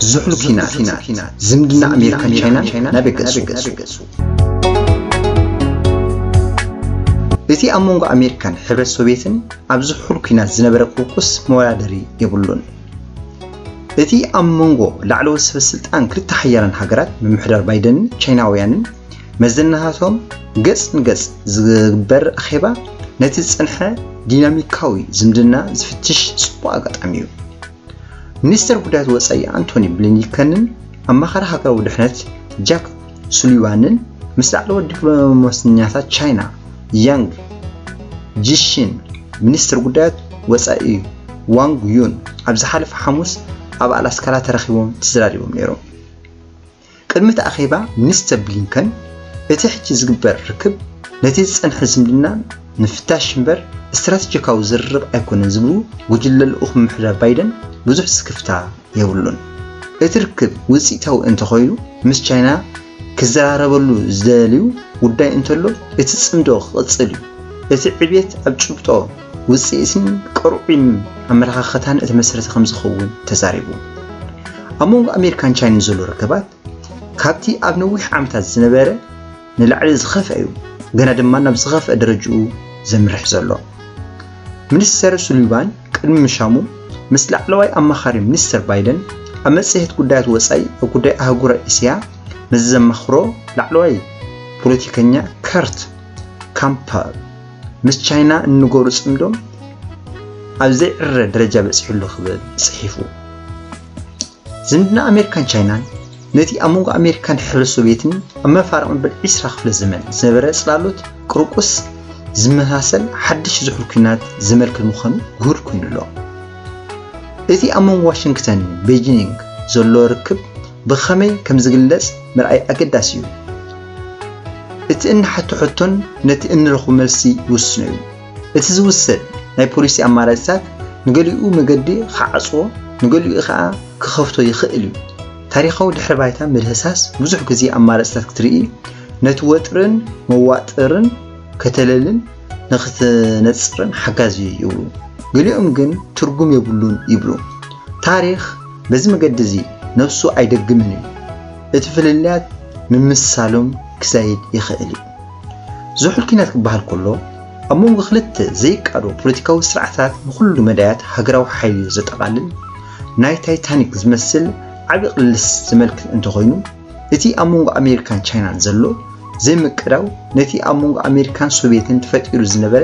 ዝሑል ኲናት፣ ዝምድና ኣሜሪካን ቻይናን ናበይ ገጹ? እቲ ኣብ መንጎ ኣሜሪካን ሕብረት ሶቪየትን ኣብ ዝሑል ኲናት ዝነበረ ቁርቁስ መወዳደሪ የብሉን። እቲ ኣብ መንጎ ላዕለዎት ሰበ ስልጣን ክልተ ሓያላን ሃገራት፣ ምምሕዳር ባይደንን ቻይናውያንን፣ መዘናታቶም ገጽ ንገጽ ዝግበር ኣኼባ፣ ነቲ ዝጸንሐ ዲናሚካዊ ዝምድና ዝፍትሽ ጽቡቕ ኣጋጣሚ እዩ። ሚኒስተር ጉዳያት ወጻኢ ኣንቶኒ ብሊንከንን ኣማኻሪ ሃገራዊ ድሕነት ጃክ ሱሊቫንን ምስ ላዕለዎት ዲፕሎማሰኛታት ቻይና ያንግ ጂሺን ሚኒስተር ጉዳያት ወጻኢ ዋንግ ዩን ኣብ ዝሓለፈ ሓሙስ ኣብ ኣላስካራ ተራኺቦም ተዘራሪቦም ነይሮም። ቅድሚ እቲ ኣኼባ፣ ሚኒስተር ብሊንከን፣ "እቲ ሕጂ ዝግበር ርክብ ነቲ ዝጸንሐ ዝምድና ንምፍታሽ እምበር ስትራተጂካዊ ዝርርብ ኣይኮነን" ዝብሉ ጉጅለ ልኡኽ ምምሕዳር ባይደን ብዙሕ ስክፍታ የብሉን። እቲ ርክብ ውጽኢታዊ እንተኾይኑ፣ ምስ ቻይና ክዘራረበሉ ዝደልዩ ጉዳይ እንተሎ፣ እቲ ጽምዶ ክቕጽል እዩ። እቲ ዕብየት ኣብ ጭብጦ ውጽኢትን ቅርዑይን ኣመለኻኽታን እተመስረተ ከም ዝኸውን ተዛሪቡ። ኣብ መንጎ ኣሜሪካን ቻይናን ዘሎ ርክባት፣ ካብቲ ኣብ ነዊሕ ዓመታት ዝነበረ ንላዕሊ ዝኸፍአ እዩ፣ ገና ድማ ናብ ዝኸፍአ ደረጃኡ ዘምርሕ ዘሎ። ሚኒስተር ሱሊቫን ቅድሚ ምሻሙ ምስ ላዕለዋይ ኣማኻሪ ሚኒስተር ባይደን ኣብ መጽሔት ጉዳያት ወጻኢ ኣብ ጉዳይ ኣህጉረ እስያ ምስ ዘማኽሮ ላዕለዋይ ፖለቲከኛ ከርት ካምፐር ምስ ቻይና እንገሩ ጽምዶ ኣብ ዘይዕረ ደረጃ በጺሑ ኣሎ ክብል ጽሒፉ። ዝምድና ኣሜሪካን ቻይናን ነቲ ኣብ መንጎ ኣሜሪካን ሕብረት ሶቪየትን ኣብ መፋርቕ መበል ዕስራ ክፍለ ዘመን ዝነበረ ጽላሎት ቅርቁስ ዝመሳሰል ሓድሽ ዝሑል ኲናት ዘመልክት ምዃኑ ግሁድ ኮይኑ ኣሎ። እቲ ኣብ መንጎ ዋሽንግተን ቤጂንግ ዘሎ ርክብ ብኸመይ ከም ዝግለጽ ምርኣይ ኣገዳሲ እዩ። እቲ እንሓቶ ሕቶን ነቲ እንረኽቦ መልሲ ይውስኖ እዩ። እቲ ዝውሰድ ናይ ፖሊሲ ኣማራጺታት ንገሊኡ መገዲ ክዓጽዎ፣ ንገሊኡ ከኣ ክኸፍቶ ይኽእል እዩ። ታሪኻዊ ድሕረ ባይታ ምድህሳስ፣ ብዙሕ ግዜ ኣማራጺታት ክትርኢ፣ ነቲ ወጥርን መዋጥርን ከተለልን ንኽትነጽርን ሓጋዚ እዩ ይብሉ። ገሊኦም ግን ትርጉም የብሉን ይብሉ። ታሪኽ በዚ መገዲ እዚ ነብሱ ኣይደግምን እዩ። እቲ ፍልልያት ምምስሳሎም ክዛይድ ይኽእል እዩ። ዝሑል ኲናት ክበሃል ከሎ፣ ኣብ መንጎ ክልተ ዘይቃዶ ፖለቲካዊ ስርዓታት ንኹሉ መዳያት ሃገራዊ ሓይሊ ዘጠቓልል ናይ ታይታኒክ ዝመስል ዓቢ ቅልስ ዘመልክት እንተኾይኑ፣ እቲ ኣብ መንጎ ኣሜሪካን ቻይናን ዘሎ ዘይምቅዳው ነቲ ኣብ መንጎ ኣሜሪካን ሶቪየትን ተፈጢሩ ዝነበረ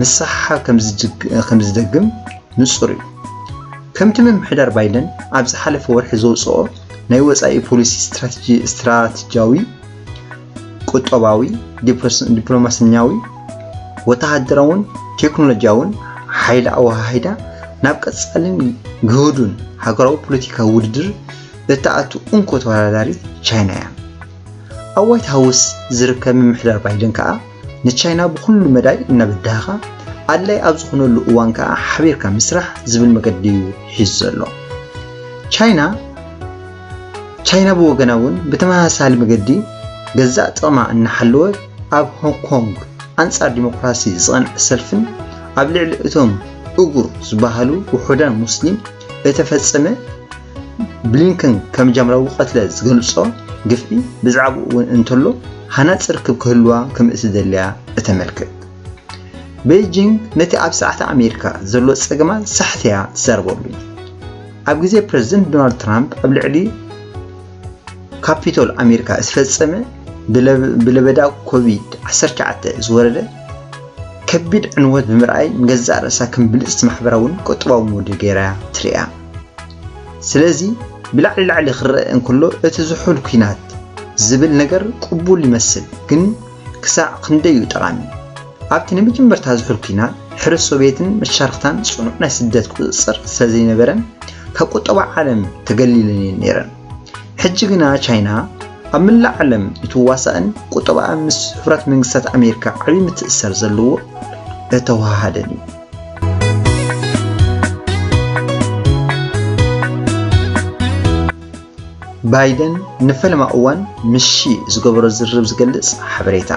ምስሕሓብ ከም ዝድግ-፣ ከም ዝደግም ንጹር እዩ። ከምቲ ምምሕዳር ባይደን ኣብ ዝሓለፈ ወርሒ ዘውጽኦ ናይ ወጻኢ ፖሊሲ ስትራቴጂ-፣ ስትራቴጂያዊ፣ ቁጠባዊ፣ ዲፕሎስ-፣ ዲፕሎማስኛዊ፣ ወተሃደራውን ቴክኖሎጂያውን ሓይሊ ኣወሃሂዳ ናብ ቀጻልን ግሁዱን ሃገራዊ ፖለቲካዊ ውድድር እትኣቱ እንኮ ተወዳዳሪት ቻይና እያ። ኣብ ዋይት ሃውስ ዝርከብ ምምሕዳር ባይደን ከኣ ንቻይና ብኹሉ መዳይ እናበዳህኻ ኣድላይ ኣብ ዝኾነሉ እዋን ከኣ ሓቢርካ ምስራሕ ዝብል መገዲ እዩ ሒዙ ዘሎ። ቻይና ቻይና ብወገና እውን ብተመሳሳሊ መገዲ ገዛእ ጥቕማ እናሓለወት ኣብ ሆንግ ኮንግ ኣንጻር ዲሞክራሲ ዝቐንዐ ሰልፍን ኣብ ልዕሊ እቶም እጉር ዝበሃሉ ውሑዳን ሙስሊም እተፈጸመ ብሊንከን ከም ጃምላዊ ቀትለ ዝገልጾ ግፍዒ ብዛዕባኡ እውን እንተሎ ሃናጺ ርክብ ክህልዋ ከም እትደልያ እተመልክት። ቤይጂንግ ነቲ ኣብ ስርዓት ኣሜሪካ ዘሎ ጸገማት ሳሕት እያ ትዛረበሉ። ኣብ ግዜ ፕረዚደንት ዶናልድ ትራምፕ ኣብ ልዕሊ ካፒቶል ኣሜሪካ ዝተፈጸመ ብለ-፣ ብለበዳ ኮቪድ ዓሰርተ ትሽዓተ ዝወረደ ከቢድ ዕንወት ብምርኣይ ንገዛእ ርእሳ ከም ብልጽቲ ማሕበራውን ቁጠባውን ሞዴል ገይራ ትርእያ። ስለዚ ብላዕሊ ላዕሊ ክረአ እንከሎ እቲ ዝሑል ኲናት ዝብል ነገር ቅቡል ይመስል፣ ግን ክሳዕ ክንደይ እዩ ጠቓሚ? ኣብቲ ናይ መጀመርታ ዝሑል ኲናት፣ ሕብረት ሶቭየትን መሻርኽታን ጽኑዕ ናይ ስደት ቁጽጽር ስለ ዘይነበረን፣ ካብ ቁጠባ ዓለም ተገሊለን እየን ነይረን። ሕጂ ግና ቻይና ኣብ መላእ ዓለም እትዋሳእን ቁጠባኣ ምስ ሕቡራት መንግስታት ኣሜሪካ ዓቢ ምትእስሳር ዘለዎ እተወሃሃደን እዩ። ባይደን ንፈለማ እዋን ምስ ሺ ዝገበሮ ዝርርብ ዝገልጽ ሓበሬታ።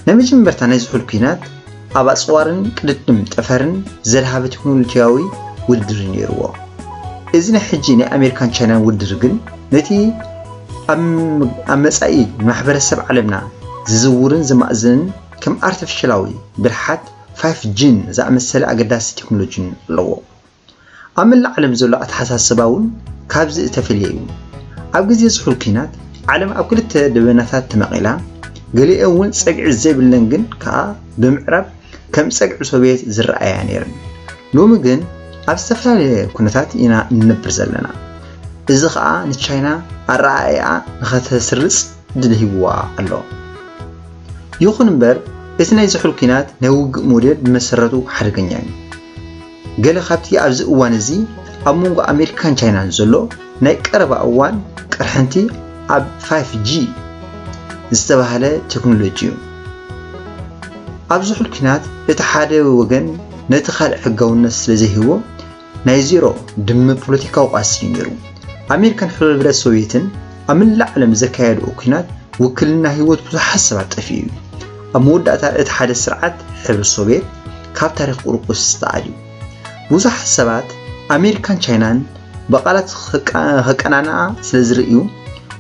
ናይ መጀመርታ ናይ ዝሑል ኲናት ኣብ ኣጽዋርን ቅድድም ጠፈርን ዘድሃበ ቴክኖሎጂያዊ ውድድር እዩ ነይርዎ። እዚ ናይ ሕጂ ናይ ኣሜሪካን ቻይናን ውድድር ግን ነቲ ኣብ ኣብ መጻኢ ማሕበረሰብ ዓለምና ዝዝውርን ዝማእዝንን ከም ኣርቲፊሻላዊ ብልሓት ፋይፍ ጂን ዝኣመሰለ ኣገዳሲ ቴክኖሎጂን ኣለዎ። ኣብ መላእ ዓለም ዘሎ ኣተሓሳስባ እውን ካብዚ እተፈልየ እዩ። ኣብ ግዜ ዝሑል ኲናት ዓለም ኣብ ክልተ ደበናታት ተመቒላ፣ ገሊኦ እውን ጸግዒ ዘይብለን ግን ከኣ ብምዕራብ ከም ጸግዒ ሶቭየት ዝረኣያ ነይረን። ሎሚ ግን ኣብ ዝተፈላለየ ኩነታት ኢና እንነብር ዘለና። እዚ ኸኣ ንቻይና ኣረኣእያኣ ንኸተስርጽ ዕድል ሂብዋ ኣሎ። ይኹን እምበር እቲ ናይ ዝሑል ኲናት ናይ ውግእ ሞዴል ብመሰረቱ ሓደገኛ እዩ። ገለ ካብቲ ኣብዚ እዋን እዚ ኣብ መንጎ ኣሜሪካን ቻይናን ዘሎ ናይ ቀረባ እዋን ቅርሕንቲ ኣብ ፋይፍ ጂ ዝተባህለ ቴክኖሎጂ እዩ። ኣብ ዝሑል ኲናት እቲ ሓደ ወገን ነቲ ካልእ ሕጋውነት ስለ ዘይህቦ ናይ ዜሮ ድምር ፖለቲካዊ ቃልሲ እዩ ነይሩ። ኣሜሪካን ሕብረት ሶቭየትን ኣብ መላእ ዓለም ዘካየድኦ ኲናት ውክልና ህይወት ብዙሓት ሰባት ጠፊኡ እዩ። ኣብ መወዳእታ እቲ ሓደ ስርዓት ሕብረት ሶቭየት ካብ ታሪኽ ቁርቁስ ዝተኣልዩ። ብዙሓት ሰባት ኣሜሪካን ቻይናን ብቓላት ከቀናንኣ ስለ ዝርእዩ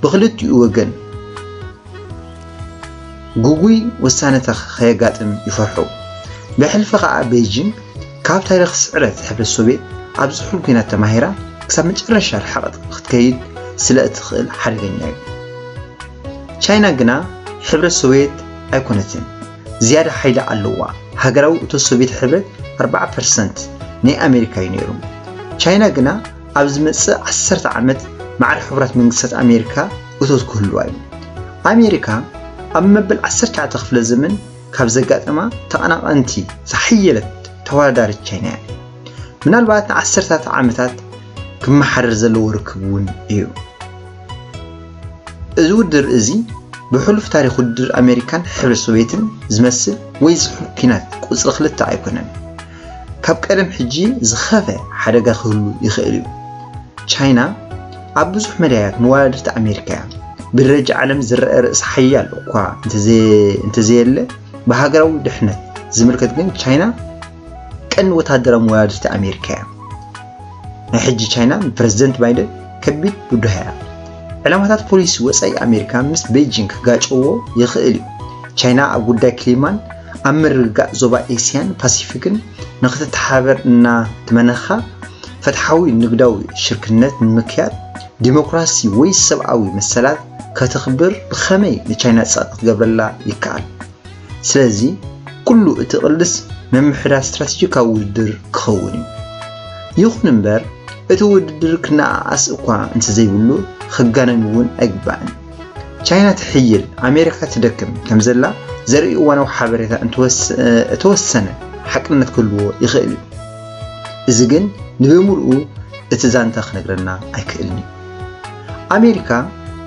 ብክልቲኡ ወገን ግጉይ ውሳነታት ከየጋጥም ይፈርሑ። ብሕልፊ ከኣ ቤይጂንግ ካብ ታሪኽ ስዕረት ሕብረት ሶቭየት ኣብ ዝሑል ኲናት ተማሂራ ክሳብ መጨረሻ ርሕቐት ክትከይድ ስለ እትኽእል ሓደገኛ እዩ። ቻይና ግና ሕብረት ሶቭየት ኣይኮነትን። ዝያዳ ሓይሊ ኣለዋ። ሃገራዊ እቶት ሶቭየት ሕብረት ኣርብዓ ፐርሰንት ናይ ኣሜሪካ እዩ ነይሩ። ቻይና ግና ኣብ ዝመጽእ ዓሰርተ ዓመት ማዕረ ሕቡራት መንግስታት ኣሜሪካ እቶት ክህልዋ እዩ። ኣሜሪካ ኣብ መበል ዓሰርተ ትሽዓተ ክፍለ ዘመን ካብ ዘጋጠማ ተቐናቐንቲ ዝሓየለት ተወዳዳሪት ቻይና እያ። ምናልባት ንዓሰርታት ዓመታት ክመሓደር ዘለዎ ርክብ እውን እዩ። እዚ ውድድር እዚ ብሕሉፍ ታሪኽ ውድድር ኣሜሪካን ሕብረት ሶቭየትን ዝመስል ወይ ዝሑል ኲናት ቁጽሪ ክልተ ኣይኮነን። ካብ ቀደም ሕጂ ዝኸፈ ሓደጋ ክህሉ ይኽእል እዩ። ቻይና ኣብ ብዙሕ መዳያት መወዳድርቲ ኣሜሪካ እያ። ብደረጃ ዓለም ዝረአ ርእሰ ሓያል እኳ እንተዘየ- እንተዘየለ፣ ብሃገራዊ ድሕነት ዝምልከት ግን ቻይና ቀንዲ ወታደራዊ መወዳድርቲ ኣሜሪካ እያ። ናይ ሕጂ ቻይና ንፕረዚደንት ባይደን ከቢድ ብዱሃ እያ። ዕላማታት ፖሊሲ ወጻኢ ኣሜሪካ ምስ ቤጂንግ ክጋጨዎ ይኽእል እዩ። ቻይና ኣብ ጉዳይ ክሊማን ኣብ ምርግጋእ ዞባ ኤስያን ፓሲፊክን ንኽትተሓባበር እናተመነኻ፣ ፍትሓዊ ንግዳዊ ሽርክነት ንምክያድ፣ ዲሞክራሲ ወይ ሰብኣዊ መሰላት ከተኽብር ብኸመይ ንቻይና ጸቕጢ ክትገብረላ ይከኣል? ስለዚ፣ ኩሉ እቲ ቅልስ ምምሕዳር ስትራተጂካዊ ውድድር ክኸውን እዩ። ይኹን እምበር፣ እቲ ውድድር ክነኣኣስ እኳ እንተዘይብሉ፣ ክጋነን እውን ኣይግባእን። ቻይና ትሕይል፣ ኣሜሪካ ትደክም ከም ዘላ ዘርኢ እዋናዊ ሓበሬታ እንተወስ- እተወሰነ ሓቅነት ክህልዎ ይኽእል እዩ። እዚ ግን ንብምልኡ እቲ ዛንታ ክነግረና ኣይክእልን እዩ። ኣሜሪካ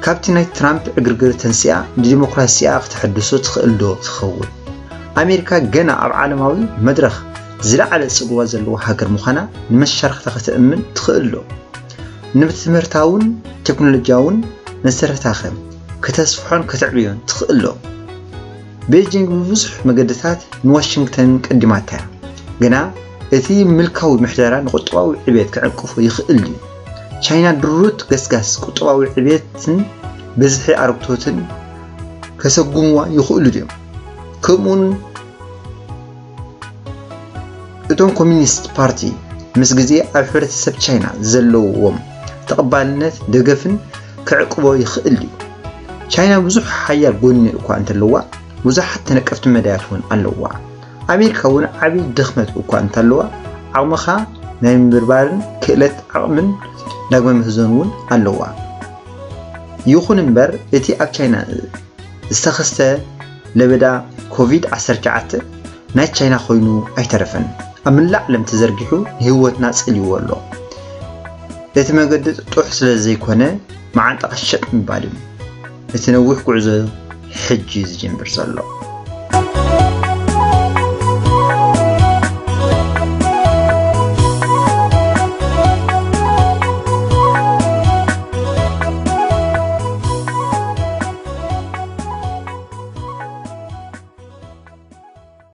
ካብቲ ናይ ትራምፕ ዕግርግር ተንሲኣ ንዲሞክራሲኣ ክተሐድሶ ትኽእል ዶ ትኸውን? ኣሜሪካ ገና ኣብ ዓለማዊ መድረኽ ዝለዓለ ጽልዋ ዘለዋ ሃገር ምዃና ንመሻርኽታ ከተእምን ትኽእል ዶ? ንብትምህርታውን ቴክኖሎጂያውን መሰረታኸ ከተስፍሖን ከተዕብዮን ትኽእል ዶ? ቤጂንግ ብብዙሕ መገድታት ንዋሽንግተን ቀዲማታ እያ። ግና እቲ ምልካዊ ምሕደራ ንቁጠባዊ ዕብየት ክዕንቅፎ ይኽእል ድዩ? ቻይና ድሩት ገስጋስ ቁጠባዊ ዕብየትን ብዝሒ ኣረግቶትን ከሰጉምዋ ይኽእሉ ድዮም? ከምኡውን እቶም ኮሚኒስት ፓርቲ ምስ ግዜ ኣብ ሕብረተሰብ ቻይና ዘለዎም ተቐባልነት ደገፍን ክዕቅቦ ይኽእል ድዩ? ቻይና ብዙሕ ሓያል ጎኒ እኳ እንተለዋ፣ ብዙሓት ተነቀፍቲ መዳያት እውን ኣለዋ። ኣሜሪካ እውን ዓብዪ ድኽመት እኳ እንተለዋ፣ ዓቕምኻ ናይ ምብርባርን ክእለት ዓቕምን ዳግመ ምህዞን እውን ኣለዋ። ይኹን እምበር፣ እቲ ኣብ ቻይና ዝተኸስተ ለበዳ ኮቪድ ዓሰርተ ትሽዓተ ናይ ቻይና ኮይኑ ኣይተረፈን። ኣብ መላእ ዓለም ተዘርጊሑ ንህይወትና ጸልይዎ ኣሎ። እቲ መገዲ ጥጡሕ ስለ ዘይኮነ፣ መዓንጣኻ ሸጥ ምባል እዩ። እቲ ነዊሕ ጉዕዞ ሕጂ ዝጅምር ዘሎ።